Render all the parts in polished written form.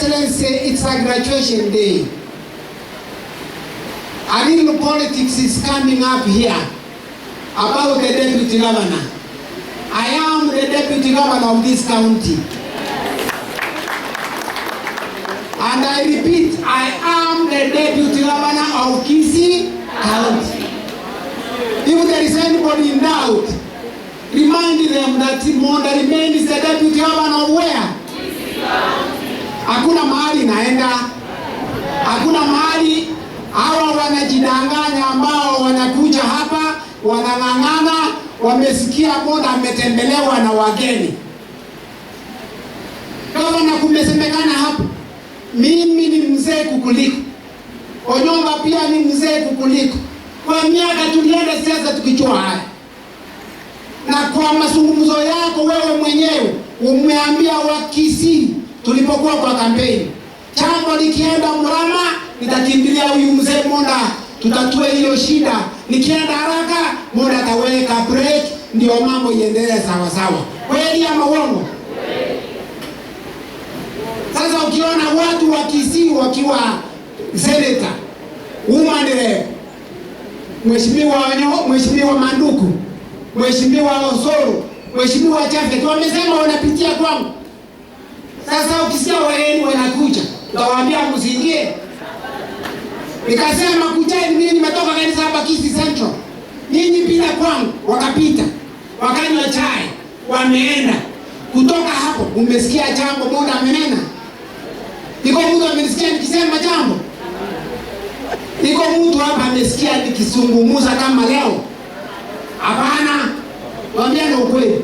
Excellency, it's a graduation day. A little politics is coming up here about the deputy governor. I am the deputy governor of this county. And I repeat, I am the deputy governor of Kisii County. If there is anybody in doubt, remind them that Monda remains the deputy governor of where? Hakuna mahali naenda, hakuna mahali. Hawa wanajidanganya ambao wanakuja hapa wanang'ang'ana, wamesikia Monda ametembelewa na wageni. Gavana, kumesemekana hapa, mimi ni mzee kukuliko, Onyonga pia ni mzee kukuliko. Kwa miaka tulienda siasa tukijua haya, na kwa mazungumzo yako wewe mwenyewe umeambia Wakisii tulipokuwa kwa kampeni, jambo likienda mrama nitakimbilia huyu mzee Monda, tutatue hiyo shida. Nikienda haraka Monda ataweka break, ndio mambo iendelee sawa sawa. Kweli ama uongo? Sasa ukiona watu wa Kisii wakiwa senator, woman rep, Mheshimiwa Onyo, Mheshimiwa Manduku, Mheshimiwa Osoro, Mheshimiwa Chafet wamesema wanapitia kwangu. Sasa ukisikia wageni wanakuja, utawaambia msiingie. Nikasema kujeni, mimi nimetoka kanisa hapa Kisii Central. Nyinyi pita kwangu, wakapita. Wakanywa chai, wameenda. Kutoka hapo umesikia jambo Monda amenena? Iko mtu amenisikia nikisema jambo? Iko mtu hapa amesikia nikizungumza kama leo? Hapana. Waambiane ukweli.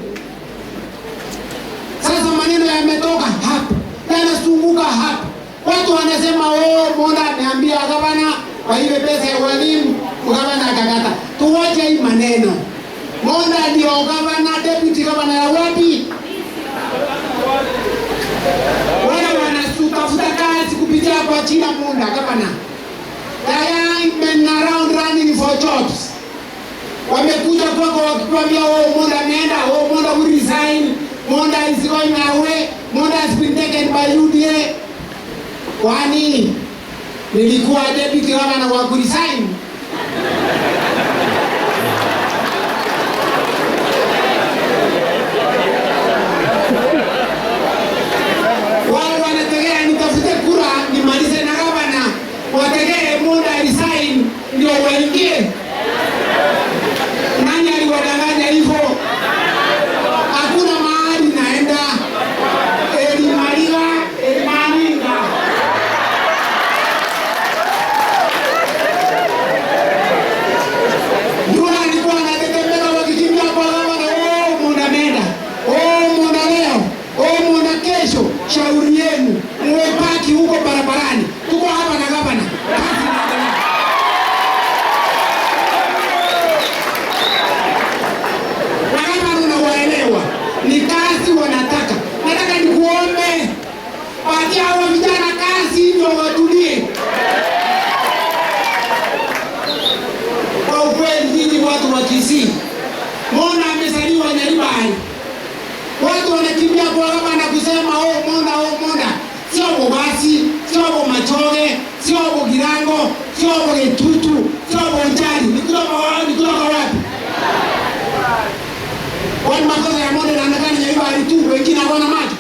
Sasa maneno yametoka hapa, yanazunguka hapa. Watu wanasema oh, Monda ameambia gavana kwa ile pesa ya walimu, gavana akakata. Tuwache hii maneno. Monda ndio gavana, deputy gavana ya wapi? Wale wanatafuta kazi kupitia kwa jina Monda gavana. The young men around running for jobs. Wamekuja kwako wakikwambia oh, Monda ameenda, oh, Monda will resign, Monda is going away, Monda has been taken by UDA. Kwani nilikuwa deputy governor wa kuresign? Wao wanategea nitafute kura nimalize na gavana, wategee Monda resign ndio waingie. Nani aliwadanganya hivyo? Hakuna mahali naenda. Elimaliga, Elimalinga. Ndula alikuwa anatetemeka wakikimbia kwa gavana, oh, Monda ameenda. Oh, Monda leo. Oh, Monda kesho. Shauri yenu. Muwepaki huko barabarani. Tuko hapa na gavana. Kazi inaendelea. Na kama unawaelewa, ni kazi wanataka. Nataka nikuombe, patia hawa vijana kazi ndio watulie. Kwa ukweli, nyinyi watu wa Kisii, Monda amezaliwa Nyaribari. Watu wanakimbia kwa gavana kusema oh, Monda, oh, Monda. Sio Bobasi, sio Bomachoge, sio Bogirango, sio Bogetutu, sio Bonjari. Ni kutoka wapi? Ni kutoka wapi? Kwani makosa ya Monda yanaonekana Nyaribari tu, wengine hawana macho?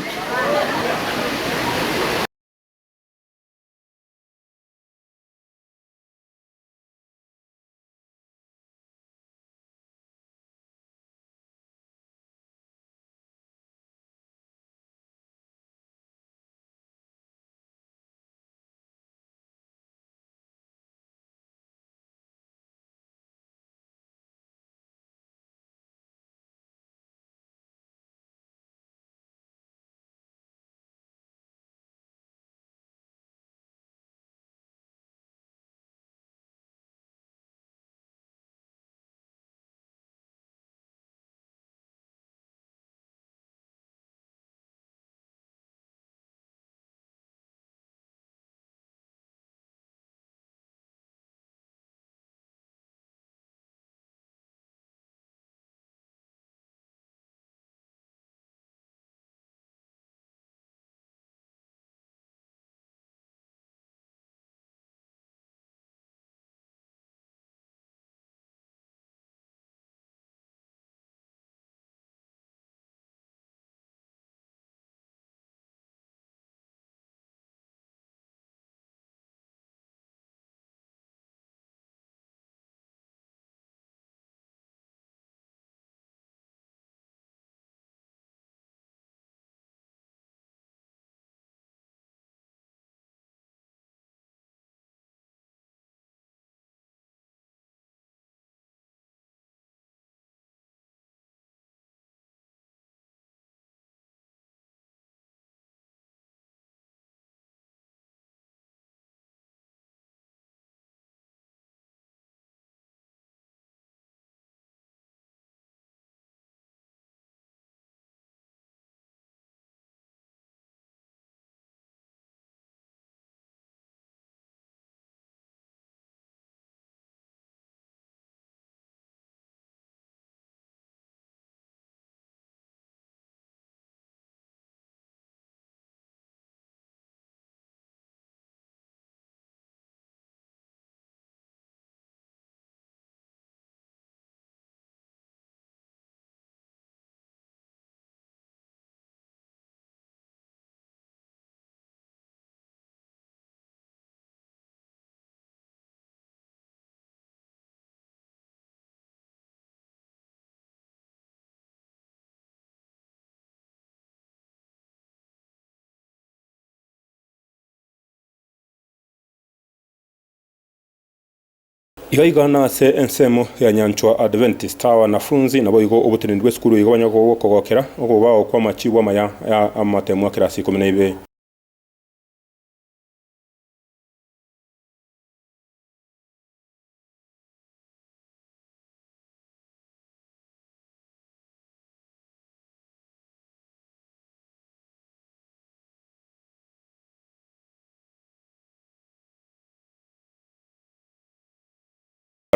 Iga iga nase ensemo ya Nyanchwa Adventist abanafunzi nabo igo oboteneneri bwa esukuru igo banya kogokera okobao kwa amachibu amaya ya amatemo a kirasi 12.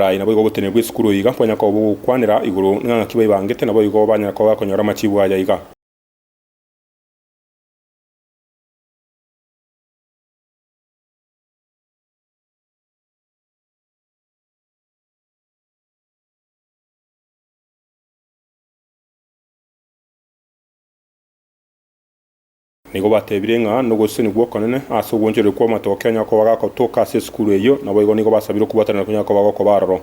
Rai nabo igo oboteneneri bwa esukuru iga banya kobokwanera igoro ng'aki baibangete nabo igo banya kobakonyora amachibu aya iga. Nigo batebire ng'a nogoseni gwokonene ase ogwonchoreri kwa amatoke anya koba gakotoka ase esukuru eyio nabo igo nigo basabire okobwatanera konya koba gokoba aroro.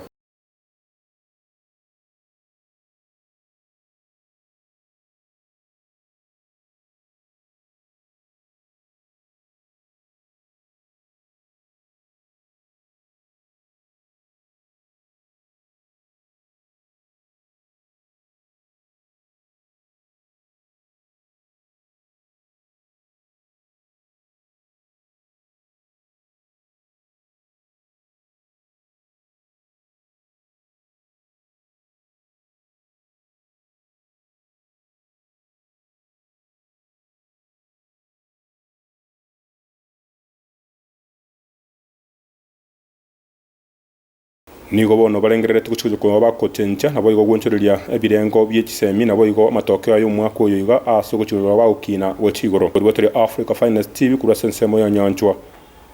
Nigo bono barengererete gochia koba bagochencha nabo igo gwonchoreria ebirengo bie chisemi nabo igo amatokeo ayo omwaka oyo iga ase ogochia bagokina gochia igoro. Korwa Africa Finest TV korwa ase ensemo ya Nyanchwa.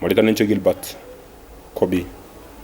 Marita Nenche Gilbert Kobi.